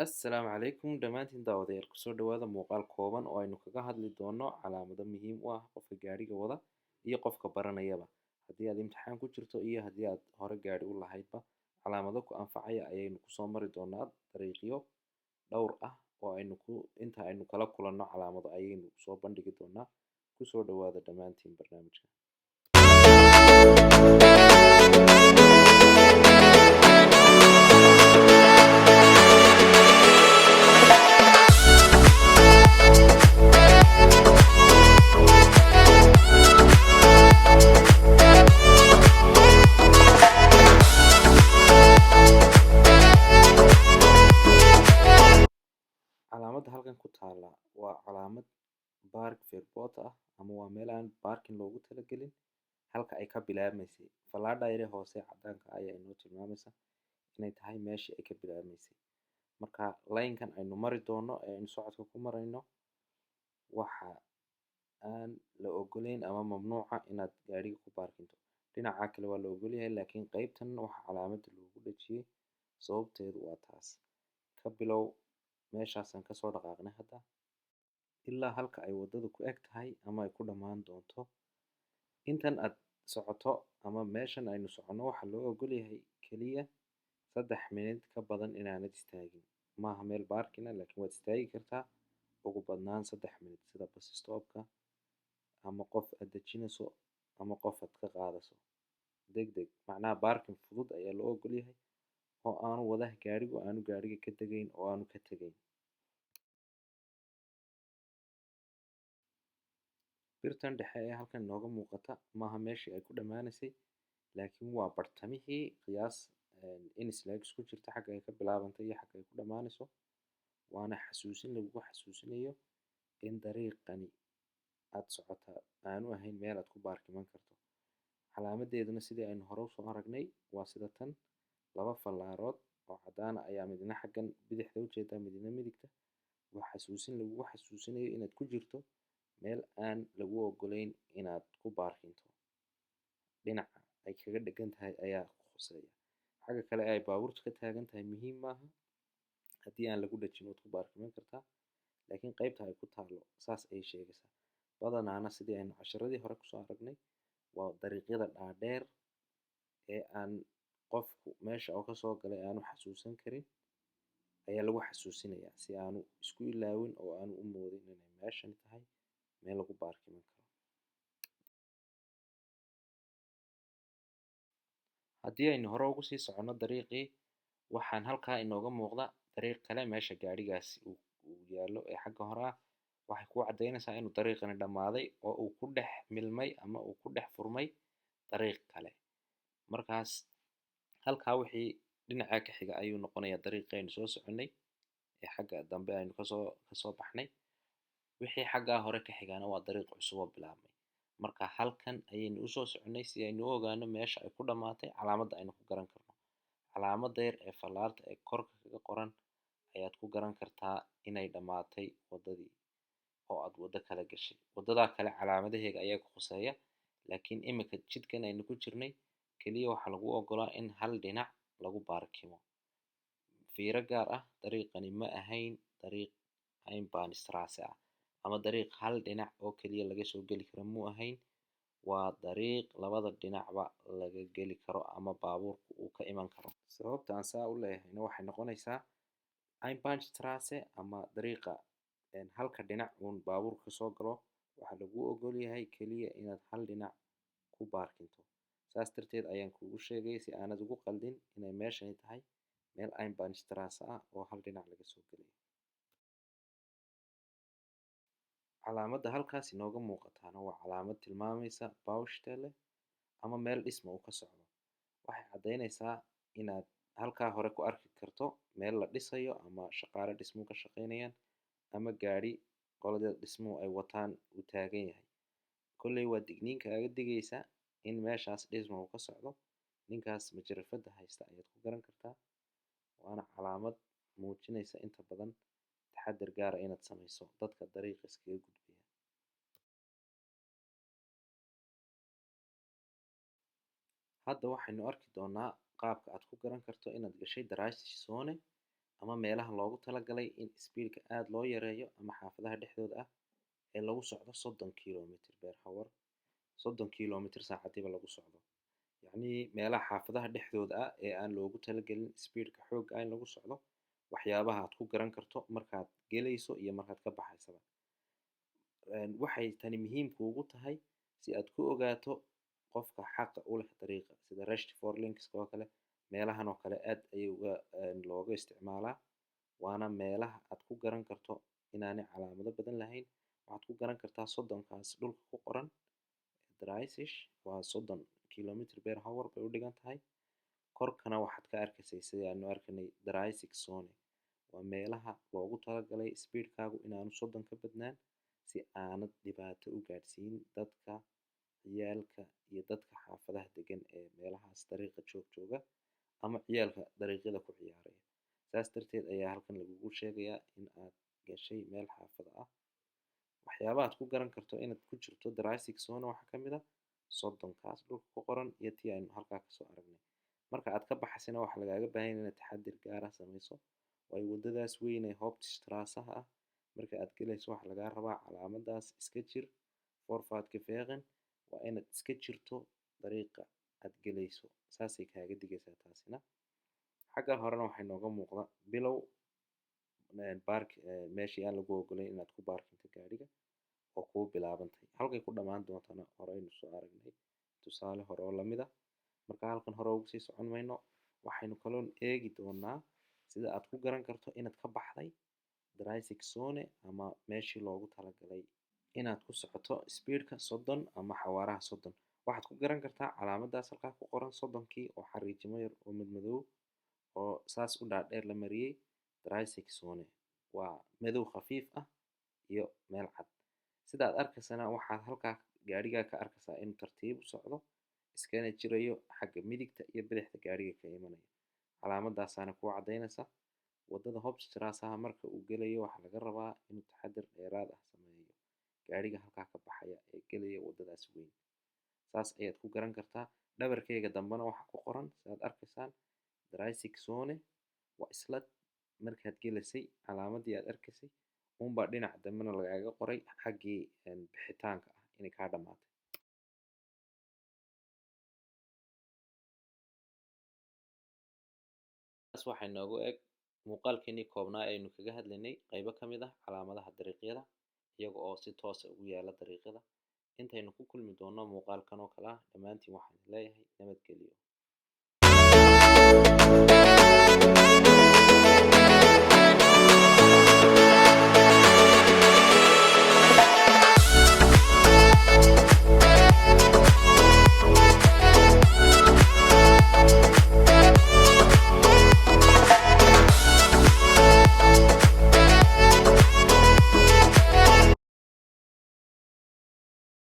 Assalaamu calaykum dhammaantiin daawadayaal, kusoo dhawaada muuqaal kooban oo aynu kaga hadli doono calaamado muhiim u ah qofka gaadhiga wada iyo qofka baranayaba. Haddii aad imtixaan ku jirto iyo haddii aad hore gaadhi u lahaydba, calaamado ku anfacaya ayaynu kusoo mari doonaa dariiqyo dhowr ah oo aynu ku inta aynu kala kulanno calaamado ayaynu soo bandhigi doonaa. Kusoo dhawaada dhammaantiin barnaamijka. Calaamadda halkan ku taala waa calaamad parkverbot ah, ama waa meel aan parking loogu talagelin. Halka ay ka bilaabmaysay fallaadha yare hoose cadaanka ayaa inoo tilmaamaysa inay tahay meeshii ay ka bilaabmaysay. Marka laynkan aynu mari doono ee aynu socodka ku marayno, waxa aan la ogoleyn ama mamnuuca inaad gaadhiga ku baarkinto. Dhinaca kale waa la ogolyahay, laakiin qeybtan waxa calaamadda loogu dhejiyey sababteedu waa taas. Ka bilow meeshaasaan kasoo dhaqaaqnay hadda ilaa halka ay waddadu ku eg tahay ama ay ku dhammaan doonto. Intan aad socoto ama meeshan aynu soconno, waxaa loo ogolyahay keliya 3 minid ka badan inaanad istaagin. Maaha meel baarkina, laakiin waad istaagi kartaa ugu badnaan 3 minid, sida bus stopka ama qof aad dejinayso ama qof aad ka qaadaso deg deg. Macnaha baarkin fudud ayaa loo ogolyahay oo aanu wadaha gaadhigu aanu gaadhiga ka degayn oo aanu ka tegayn. Birtan dhexe ee halkan inooga muuqata maaha meeshii ay ku dhammaanaysay, laakiin waa bartamihii, qiyaas in isleeg isku jirta xagga ay ka bilaabantay iyo xagga ay ku dhammaanayso. Waana xasuusin lagugu xasuusinayo in dariiqani aad socotaa aanu ahayn meel aad ku baarkiman karto. Calaamadeeduna, sidii aynu hore usoo aragnay, waa sida tan: laba fallaarood oo caddaana ayaa midna xaggan bidixda ujeedaa, midna midigta. Waa xasuusin lagugu xasuusinayo inaad ku jirto meel aan lagu ogolayn inaad ku baarkinto. Dhinaca ay kaga dhegan tahay ayaa ku khuseeya. Xagga kale ay baabuurtu ka taagan tahay muhiim maaha, haddii aan lagu dhejin waad ku baarkiman kartaa, laakiin qeybta ay ku taalo saas ayay sheegaysaa. Badanaana, sidii aynu casharadii hore kusoo aragnay, waa dariiqyada dhaadheer ee aan qofku meesha oo kasoo galay aanu xasuusan karin ayaa lagu xasuusinayaa, si aanu isku ilaawin oo aanu u moodin inay meeshani tahay meel lagu baarkiman karo. Haddii aynu hore ugu sii soconno dariiqii, waxaan halkaa inooga muuqda dariiq kale. Meesha gaadhigaasi uu yaallo ee xagga hore ah waxay kuu caddaynaysaa inuu dariiqani dhammaaday oo uu ku dhex milmay ama uu ku dhex furmay dariiq kale. Markaas halkaa wixii dhinacaa ka xiga ayuu noqonayaa dariiqii aynu soo soconnay ee xagga dambe aynu kasoo baxnay. Wixii xaggaa hore ka xigaana waa dariiq cusub oo bilaabmay. Marka halkan ayaynu usoo soconnay si aynu u ogaano meesha ay ku dhammaatay calaamadda aynu ku garan karno. Calaamadda yar ee fallaarta ee korka kaga qoran ayaad ku garan kartaa inay dhammaatay waddadii oo aad waddo kale gashay. Waddadaa kale calaamadaheega ayaa ku khuseeya, laakiin imika jidkan aynu ku jirnay keliya waxaa lagu ogolaa in hal dhinac lagu baarkimo. Fiiro gaar ah: dariiqani ma ahayn dariiq Einbahnstrasse ah ama dariiq hal dhinac oo keliya laga soo geli karo muu ahayn. Waa dariiq labada dhinacba laga geli karo ama baabuurku uu ka iman karo. Sababta aan saa u leeyahayna waxay noqonaysaa Einbahnstrasse ama dariiqa halka dhinac uun baabuurka kasoo galo waxaa lagu ogol yahay keliya inaad hal dhinac ku baarkinto. Saas darteed ayaan kuugu sheegay, si aanad ugu qaldin inay meeshani tahay meel Einbahnstrasse ah oo hal dhinac laga soo gelayo. Calaamadda halkaas inooga muuqataana waa calaamad tilmaamaysa Baustelle ama meel dhisma uu ka socdo. Waxay caddaynaysaa inaad halkaa hore ku arki karto meel la dhisayo ama shaqaale dhismuhu ka shaqaynayaan ama gaadhi qolada dhismuhu ay wataan uu taagan yahay. Kolley waa digniin kaaga digaysa in meeshaas dhisma uu ka socdo. Ninkaas majarafada haysta ayaad ku garan kartaa, waana calaamad muujinaysa inta badan taxadar gaara inaad samayso dadka dariiqa iskaga gudbaya. Hadda waxaynu arki doonaa qaabka aad ku garan karto inaad gashay dreißig Zone. Ama meelaha loogu talagalay in speedka aada loo yareeyo, ama xaafadaha dhexdooda ah ee lagu socdo 30 kilometer per hour, 30 kilometer saacadiiba lagu socdo. Yacnii meelaha xaafadaha dhexdooda ah ee aan loogu talagelin speedka xoogga ah in lagu socdo, waxyaabaha aad ku garan karto markaad gelayso iyo markaad ka baxaysaba. Waxay tani muhiim kuugu tahay si aad ku ogaato qofka xaqa u leh dariiqa, sida rechts vor links oo kale. Meelahan oo kale aad ayay uga looga isticmaalaa, waana meelaha aad ku garan karto inaanay calaamado badan lahayn. Waxaad ku garan kartaa 30kaas dhulka ku qoran, dreißig waa 30 kilometer per hour bay u dhigan tahay. Korkana waxaad ka arkaysay, sidii aanu arkanay, dreißig Zone waa meelaha loogu talagalay speedkaagu inaanu 30 ka badnaan, si aanad dhibaato u gaadhsiin dadka, ciyaalka iyo dadka xaafadaha degan ee meelahaas dariiqa joog jooga ama ciyaalka dariiqyada ku ciyaaraya. Saas darteed ayaa halkan lagugu sheegayaa in aad gashay meel xaafada ah. Waxyaabaha aad ku garan karto inaad ku jirto dreißig Zone waxaa ka mid ah 30kaas dhulka ku qoran iyo tii aynu halkaa kasoo aragnay. Marka aad ka baxaysana waxaa lagaaga baahan yahay inaad taxadir gaar ah samayso, waayo waddadaas weyn ee Hauptstraße ah marka aad gelayso waxaa lagaa rabaa calaamadaas iska jir, Vorfahrtgefahren, waa inaad iska jirto dariiqa aad gelayso, saasay kaaga digaysaa taasina. Xagga horena waxaa inooga muuqda bilow park, meeshii aan lagu ogolayn inaad ku baarkinto gaadhiga oo kuu bilaabantay. Halkay ku dhammaan doontana horeynu soo aragnay tusaale hore oo lamid ah. Marka halkan hore ugu sii socon mayno. Waxaynu kaloon eegi doonaa sida aad ku garan karto inaad ka baxday dreißig Zone ama meeshii loogu talagalay inaad ku socoto speedka 30 ama xawaaraha 30. Waxaad ku garan kartaa calaamadaas halkaa ku qoran, 30kii oo xariijimo yar oo madmadow oo saas u dhaadheer la mariyey. Dreißig Zone waa madow khafiif ah iyo meel cad. Sida aad arkaysana, waxaad halkaa gaadhigaa ka arkaysaa inuu tartiib u socdo, iskana jirayo xagga midigta iyo bidixda gaadhiga ka imanaya. Calaamadaasaana kuu caddaynaysa. Waddada Hauptstraße marka uu gelayo waxaa laga rabaa inuu taxadir dheeraad ah sameeyo gaadhiga halkaa ka baxaya ee gelaya waddadaas weyn. Saas ayaad ku garan kartaa. Dhabarkeyga dambena waxaa ku qoran, sidaad arkaysaan, dreißig Zone. Waa isla markaad gelaysay calaamadii aad arkaysay uunbaa dhinaca dambena lagaaga qoray xaggii bixitaanka ah inay kaa dhamaatay. Taas waxay noogu eg muuqaalkeenii koobnaa aynu kaga hadlaynay qaybo ka mid ah calaamadaha dariiqyada iyaga oo si toosa ugu yaala dariiqyada. Intaynu ku kulmi doonno muuqaalkan oo kale ah, dhammaantiin waxaan leeyahay nabadgelyo.